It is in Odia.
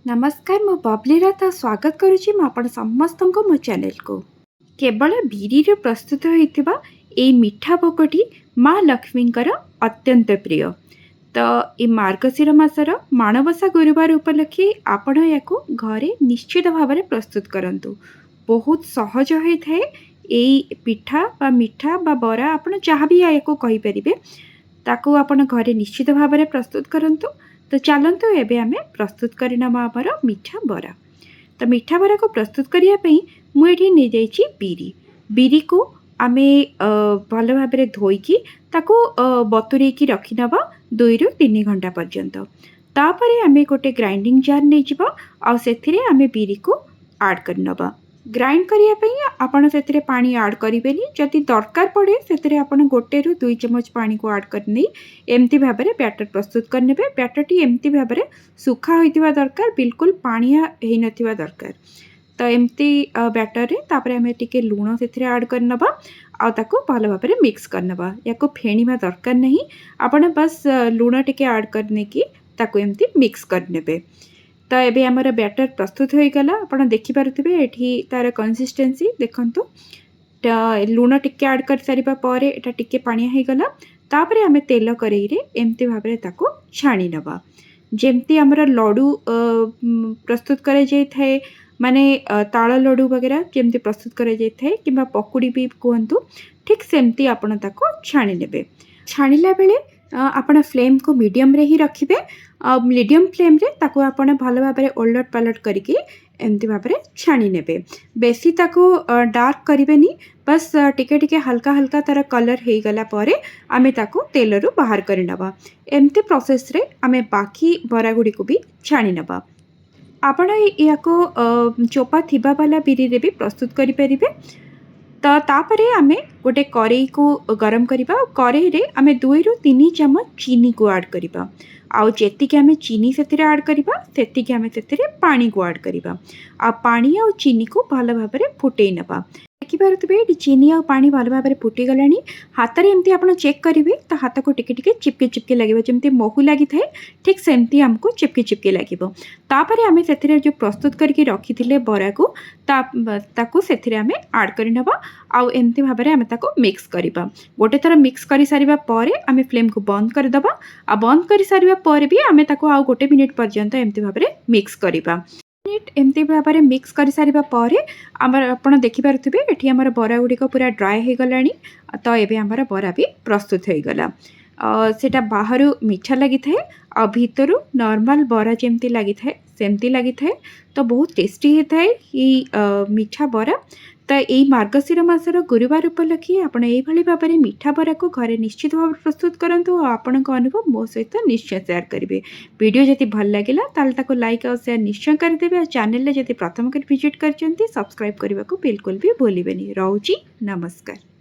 ନମସ୍କାର, ମୁଁ ବବଲି ରଥ। ସ୍ୱାଗତ କରୁଛି ମୁଁ ଆପଣ ସମସ୍ତଙ୍କୁ ମୋ ଚ୍ୟାନେଲକୁ। କେବଳ ବିରିରୁ ପ୍ରସ୍ତୁତ ହୋଇଥିବା ଏଇ ମିଠା ଭୋଗଟି ମା ଲକ୍ଷ୍ମୀଙ୍କର ଅତ୍ୟନ୍ତ ପ୍ରିୟ। ତ ଏ ମାର୍ଗଶିର ମାସର ମାଣବସା ଗୁରୁବାର ଉପଲକ୍ଷେ ଆପଣ ଏହାକୁ ଘରେ ନିଶ୍ଚିତ ଭାବରେ ପ୍ରସ୍ତୁତ କରନ୍ତୁ। ବହୁତ ସହଜ ହୋଇଥାଏ ଏଇ ପିଠା ବା ମିଠା ବା ବରା, ଆପଣ ଯାହା ବି ଏହାକୁ କହିପାରିବେ, ତାକୁ ଆପଣ ଘରେ ନିଶ୍ଚିତ ଭାବରେ ପ୍ରସ୍ତୁତ କରନ୍ତୁ। ତ ଚାଲନ୍ତୁ, ଏବେ ଆମେ ପ୍ରସ୍ତୁତ କରିନେବା ଆମର ମିଠା ବରା। ତ ମିଠା ବରାକୁ ପ୍ରସ୍ତୁତ କରିବା ପାଇଁ ମୁଁ ଏଠି ନେଇଯାଇଛି ବିରି। ବିରିକୁ ଆମେ ଭଲ ଭାବରେ ଧୋଇକି ତାକୁ ବତୁରେଇକି ରଖିନେବା 2ରୁ 3 ଘଣ୍ଟା ପର୍ଯ୍ୟନ୍ତ। ତାପରେ ଆମେ ଗୋଟେ ଗ୍ରାଇଣ୍ଡିଙ୍ଗ ଜାର୍ ନେଇଯିବା ଆଉ ସେଥିରେ ଆମେ ବିରିକୁ ଆଡ଼୍ କରିନେବା। ଗ୍ରାଇଣ୍ଡ କରିବା ପାଇଁ ଆପଣ ସେଥିରେ ପାଣି ଆଡ଼୍ କରିବେନି। ଯଦି ଦରକାର ପଡ଼େ, ସେଥିରେ ଆପଣ 1ରୁ 2 ଚାମଚ ପାଣିକୁ ଆଡ଼୍ କରିନେଇ ଏମିତି ଭାବରେ ବ୍ୟାଟର୍ ପ୍ରସ୍ତୁତ କରିନେବେ। ବ୍ୟାଟର୍ଟି ଏମିତି ଭାବରେ ଶୁଖା ହୋଇଥିବା ଦରକାର, ବିଲକୁଲ ପାଣିଆ ହେଇନଥିବା ଦରକାର। ତ ଏମିତି ବ୍ୟାଟର୍ରେ ତାପରେ ଆମେ ଟିକେ ଲୁଣ ସେଥିରେ ଆଡ଼୍ କରିନେବା ଆଉ ତାକୁ ଭଲ ଭାବରେ ମିକ୍ସ କରିନେବା। ୟାକୁ ଫେଣିବା ଦରକାର ନାହିଁ। ଆପଣ ବାସ୍ ଲୁଣ ଟିକେ ଆଡ଼୍ କରିନେଇକି ତାକୁ ଏମିତି ମିକ୍ସ କରିନେବେ। ତ ଏବେ ଆମର ବ୍ୟାଟର୍ ପ୍ରସ୍ତୁତ ହୋଇଗଲା। ଆପଣ ଦେଖିପାରୁଥିବେ, ଏଠି ତା'ର କନସିଷ୍ଟେନ୍ସି ଦେଖନ୍ତୁ। ତ ଲୁଣ ଟିକେ ଆଡ଼୍ କରିସାରିବା ପରେ ଏଇଟା ଟିକେ ପାଣିଆ ହେଇଗଲା। ତାପରେ ଆମେ ତେଲ କରେଇରେ ଏମିତି ଭାବରେ ତାକୁ ଛାଣି ନେବା, ଯେମିତି ଆମର ଲଡ଼ୁ ପ୍ରସ୍ତୁତ କରାଯାଇଥାଏ, ମାନେ ତାଳ ଲଡ଼ୁ ବଗେରା ଯେମିତି ପ୍ରସ୍ତୁତ କରାଯାଇଥାଏ କିମ୍ବା ପକୁଡ଼ି ବି କୁହନ୍ତୁ, ଠିକ୍ ସେମିତି ଆପଣ ତାକୁ ଛାଣି ନେବେ। ଛାଣିଲା ବେଳେ ଆପଣ ଫ୍ଲେମ୍କୁ ମିଡ଼ିୟମ୍ରେ ହିଁ ରଖିବେ ଆଉ ମିଡ଼ିୟମ୍ ଫ୍ଲେମ୍ରେ ତାକୁ ଆପଣ ଭଲ ଭାବରେ ଓଲଟ ପାଲଟ କରିକି ଏମିତି ଭାବରେ ଛାଣି ନେବେ। ବେଶୀ ତାକୁ ଡାର୍କ କରିବେନି, ବାସ୍ ଟିକେ ଟିକେ ହାଲକା ହାଲକା ତା'ର କଲର୍ ହେଇଗଲା ପରେ ଆମେ ତାକୁ ତେଲରୁ ବାହାର କରିନେବା। ଏମିତି ପ୍ରୋସେସ୍ରେ ଆମେ ବାକି ବରା ଗୁଡ଼ିକୁ ବି ଛାଣି ନେବା। ଆପଣ ଏହାକୁ ଚୋପା ଥିବା ବାଲା ବିରିରେ ବି ପ୍ରସ୍ତୁତ କରିପାରିବେ। ତ ତାପରେ ଆମେ ଗୋଟେ କରେଇକୁ ଗରମ କରିବା ଆଉ କରେଇରେ ଆମେ 2ରୁ 3 ଚାମଚ ଚିନିକୁ ଆଡ଼୍ କରିବା। ଆଉ ଯେତିକି ଆମେ ଚିନି ସେଥିରେ ଆଡ଼୍ କରିବା, ସେତିକି ଆମେ ସେଥିରେ ପାଣିକୁ ଆଡ଼୍ କରିବା ଆଉ ପାଣି ଆଉ ଚିନିକୁ ଭଲ ଭାବରେ ଫୁଟେଇ ନେବା। ଦେଖିପାରୁଥିବେ, ଏଠି ଚିନି ଆଉ ପାଣି ଭଲ ଭାବରେ ଫୁଟିଗଲାଣି। ହାତରେ ଏମିତି ଆପଣ ଚେକ୍ କରିବେ ତ ହାତକୁ ଟିକେ ଟିକେ ଚିପକି ଚିପକି ଲାଗିବ। ଯେମିତି ମହୁ ଲାଗିଥାଏ, ଠିକ୍ ସେମିତି ଆମକୁ ଚିପକି ଚିପକି ଲାଗିବ। ତାପରେ ଆମେ ସେଥିରେ ଯେଉଁ ପ୍ରସ୍ତୁତ କରିକି ରଖିଥିଲେ ବରାକୁ, ତାକୁ ସେଥିରେ ଆମେ ଆଡ଼୍ କରିନେବା ଆଉ ଏମିତି ଭାବରେ ଆମେ ତାକୁ ମିକ୍ସ କରିବା। ଗୋଟେ ଥର ମିକ୍ସ କରିସାରିବା ପରେ ଆମେ ଫ୍ଲେମ୍କୁ ବନ୍ଦ କରିଦେବା ଆଉ ବନ୍ଦ କରିସାରିବା ପରେ ବି ଆମେ ତାକୁ ଆଉ ଗୋଟେ ମିନିଟ୍ ପର୍ଯ୍ୟନ୍ତ ଏମିତି ଭାବରେ ମିକ୍ସ କରିବା। ମିନିଟ୍ ଏମିତି ଭାବରେ ମିକ୍ସ କରିସାରିବା ପରେ ଆମର ଆପଣ ଦେଖିପାରୁଥିବେ, ଏଠି ଆମର ବରା ଗୁଡ଼ିକ ପୁରା ଡ୍ରାଏ ହେଇଗଲାଣି। ତ ଏବେ ଆମର ବରା ବି ପ୍ରସ୍ତୁତ ହୋଇଗଲା। ସେଇଟା ବାହାରୁ ମିଠା ଲାଗିଥାଏ ଆଉ ଭିତରୁ ନର୍ମାଲ ବରା ଯେମିତି ଲାଗିଥାଏ, ସେମିତି ଲାଗିଥାଏ। ତ ବହୁତ ଟେଷ୍ଟି ହେଇଥାଏ ଏଇ ମିଠା ବରା। ତ ଏଇ ମାର୍ଗଶିର ମାସର ଗୁରୁବାର ଉପଲକ୍ଷେ ଆପଣ ଏଇଭଳି ଭାବରେ ମିଠା ବରାକୁ ଘରେ ନିଶ୍ଚିତ ଭାବରେ ପ୍ରସ୍ତୁତ କରନ୍ତୁ ଆଉ ଆପଣଙ୍କ ଅନୁଭବ ମୋ ସହିତ ନିଶ୍ଚୟ ସେୟାର କରିବେ। ଭିଡ଼ିଓ ଯଦି ଭଲ ଲାଗିଲା, ତାହେଲେ ତାକୁ ଲାଇକ୍ ଆଉ ସେୟାର ନିଶ୍ଚୟ କରିଦେବେ। ଆଉ ଚ୍ୟାନେଲରେ ଯଦି ପ୍ରଥମ କରି ଭିଜିଟ୍ କରିଛନ୍ତି, ସବସ୍କ୍ରାଇବ୍ କରିବାକୁ ବିଲକୁଲ ବି ଭୁଲିବେନି। ରହୁଛି, ନମସ୍କାର।